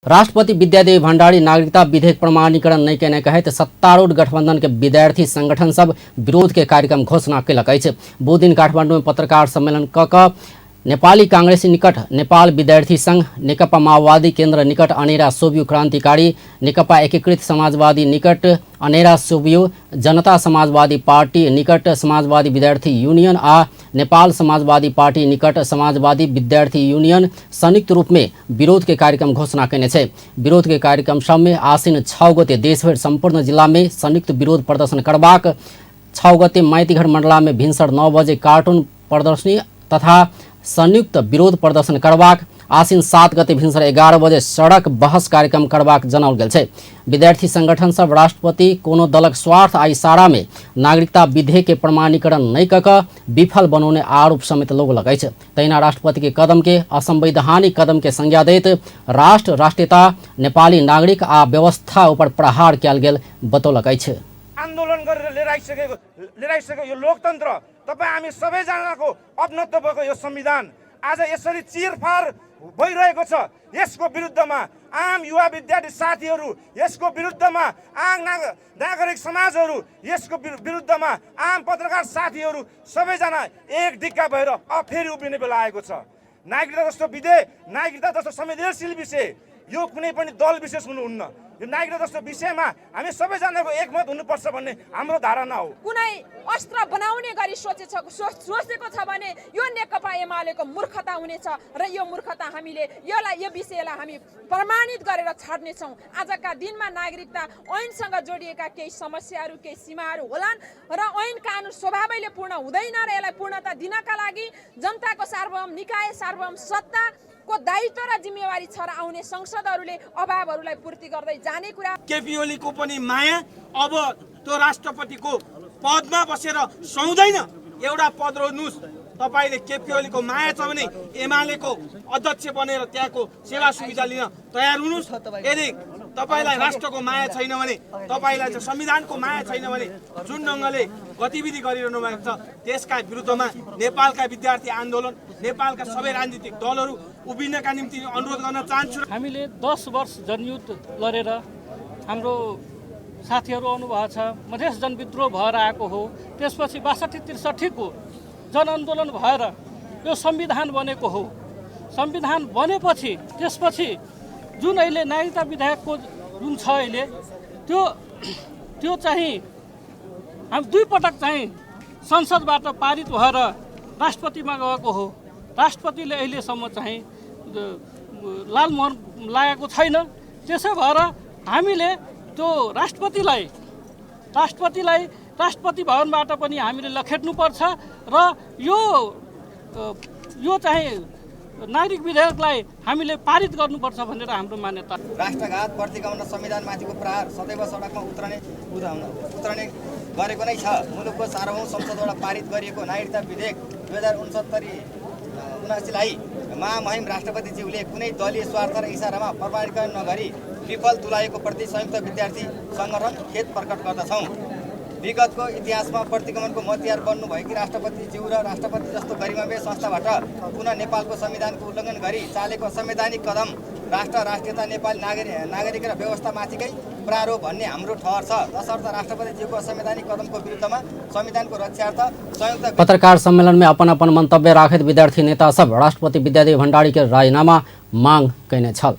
राष्ट्रपति विद्यादेवी भण्डारी नागरिकता विधेयक प्रमाणीकरण नहि केने कहैत सत्तारूढ़ गठबंधन के विद्यार्थी संगठन सब विरोध के कार्यक्रम घोषणा केलक अछि। बुध दिन काठमांडू में पत्रकार सम्मेलन क नेपाली कांग्रेस निकट नेपाल विद्यार्थी संघ, नेकपा माओवादी केन्द्र निकट अनेरा सोभियो क्रान्तिकारी, नेकपा एकीकृत समाजवादी निकट अनेरा सोभियो जनता समाजवादी पार्टी निकट समाजवादी विद्यार्थी यूनियन आ नेपाल समाजवादी पार्टी निकट समाजवादी विद्यार्थी यूनियन संयुक्त रूप में विरोध के कार्यक्रम घोषणा केने छै। विरोध के कार्यक्रम सब में आश्विन 6 गते देशभरि सम्पूर्ण जिला में संयुक्त विरोध प्रदर्शन करबाक, 6 गते माइतीघर मंडला में भिनसर 9 बजे कार्टून प्रदर्शनी तथा संयुक्त विरोध प्रदर्शन करबाक, आश्विन 7 गते भिनसर 11 बजे सड़क बहस कार्यक्रम करबाक जनाओल गेल छै। विद्यार्थी संगठन सब राष्ट्रपति कोनो दलक स्वार्थ आ इशारा में नागरिकता विधेयक के प्रमाणीकरण नहि क कऽ विफल बनौने आरोप समेत लगौलक अछि। तहिना राष्ट्रपति के कदम के असंवैधानिक कदम के संज्ञा दैत राष्ट्र, राष्ट्रीयता, नेपाली नागरिक आ व्यवस्था ऊपर प्रहार कयल गेल बतौलक अछि। आन्दोलन गरेर लिएर आइसकेको यो लोकतन्त्र, तपाईँ हामी सबैजनाको अपनत्व भएको यो संविधान आज यसरी चिरफार भइरहेको छ। यसको विरुद्धमा आम युवा विद्यार्थी साथीहरू, यसको विरुद्धमा आम नागरिक समाजहरू, यसको विरुद्धमा आम पत्रकार साथीहरू सबैजना एक ढिक्का भएर अब फेरि उभिने बेला आएको छ। नागरिकता जस्तो विधेयक, नागरिकता जस्तो संवेदनशील विषय यो कुनै पनि दल विशेष हुनुहुन्न। यो नागरिकता जस्तो विषयमा हामी सबैजनाको एकमत हुनुपर्छ भन्ने हाम्रो धारणा हो। कुनै अस्त्र बनाउने गरी सोचेको छ भने यो नेकपा एमालेको मूर्खता हुनेछ र यो मूर्खता हामीले यो विषयलाई हामी प्रमाणित गरेर छाड्नेछौँ। आजका दिनमा नागरिकता ऐनसँग जोडिएका केही समस्याहरू, केही सीमाहरू होलान् र ऐन कानुन स्वभावैले पूर्ण हुँदैन र यसलाई पूर्णता दिनका लागि जनताको सार्वभौम निकाय, सार्वभौम सत्ता को दायित्व र जिम्मेवारी छ र आउने संसदहरूले अभावहरूलाई पूर्ति गर्दै जाने कुरा। केपी ओलीको पनि माया अब त्यो राष्ट्रपतिको पदमा बसेर सुहाउँदैन। एउटा पद रोज्नुहोस्, तपाईँले केपी ओलीको माया छ भने एमालेको अध्यक्ष बनेर त्यहाँको सेवा सुविधा लिन तयार हुनुहोस्। यदि तपाईँलाई राष्ट्रको माया छैन भने, तपाईँलाई चाहिँ संविधानको माया छैन भने जुन ढङ्गले गतिविधि गरिरहनु भएको छ त्यसका विरुद्धमा नेपालका विद्यार्थी आन्दोलन, नेपालका सबै राजनीतिक दलहरू उभिनका निम्ति अनुरोध गर्न चाहन्छु। हामीले 10 वर्ष जनयुद्ध लडेर हाम्रो साथीहरू आउनुभएको छ, मधेस जनविद्रोह भएर आएको हो। त्यसपछि 62-63 को जनआन्दोलन भएर यो संविधान बनेको हो। संविधान बनेपछि त्यसपछि जुन अहिले नागरिकता विधेयकको जुन छ अहिले त्यो चाहिँ हामी दुई पटक चाहिँ संसदबाट पारित भएर राष्ट्रपतिमा गएको हो। राष्ट्रपतिले अहिलेसम्म चाहिँ लालमोहर लागेको छैन। त्यसै भएर हामीले त्यो राष्ट्रपतिलाई राष्ट्रपति भवनबाट पनि हामीले लखेट्नुपर्छ र यो चाहिँ नागरिक विधेयकलाई हामीले पारित गर्नुपर्छ भनेर हाम्रो मान्यता। राष्ट्रघात, प्रतिगमन र संविधानमाथिको प्रहार सदैव सडकमा उत्रने गरेको नै छ। मुलुकको सार्वभौम संसदबाट पारित गरिएको नागरिकता विधेयक 2069 महामहिम राष्ट्रपतिज्यूले कुनै दलीय स्वार्थ र इसारामा प्रमाणीकरण नगरी विफल तुल्याएको प्रति संयुक्त विद्यार्थी सङ्गठन खेद प्रकट गर्दछौँ। विगतको इतिहासमा प्रतिगमनको मतियार बन्नुभएकी राष्ट्रपतिज्यू र राष्ट्रपति जस्तो गरिमामय संस्थाबाट पुनः नेपालको संविधानको उल्लङ्घन गरी चालेको असंवैधानिक कदम राष्ट्र, राष्ट्रियता, नेपाली नागरिक र व्यवस्थामाथिकै प्रहार हो भन्ने हाम्रो ठहर छ। तसर्थ राष्ट्रपतिज्यूको असंवैधानिक कदमको विरुद्धमा संविधानको रक्षार्थ संयुक्त पत्रकार सम्मेलन में अपन अपन मंतव्य राखैत विद्यार्थी नेता सब राष्ट्रपति विद्यादेवी भण्डारी के राजीनामा मांग कयने छल।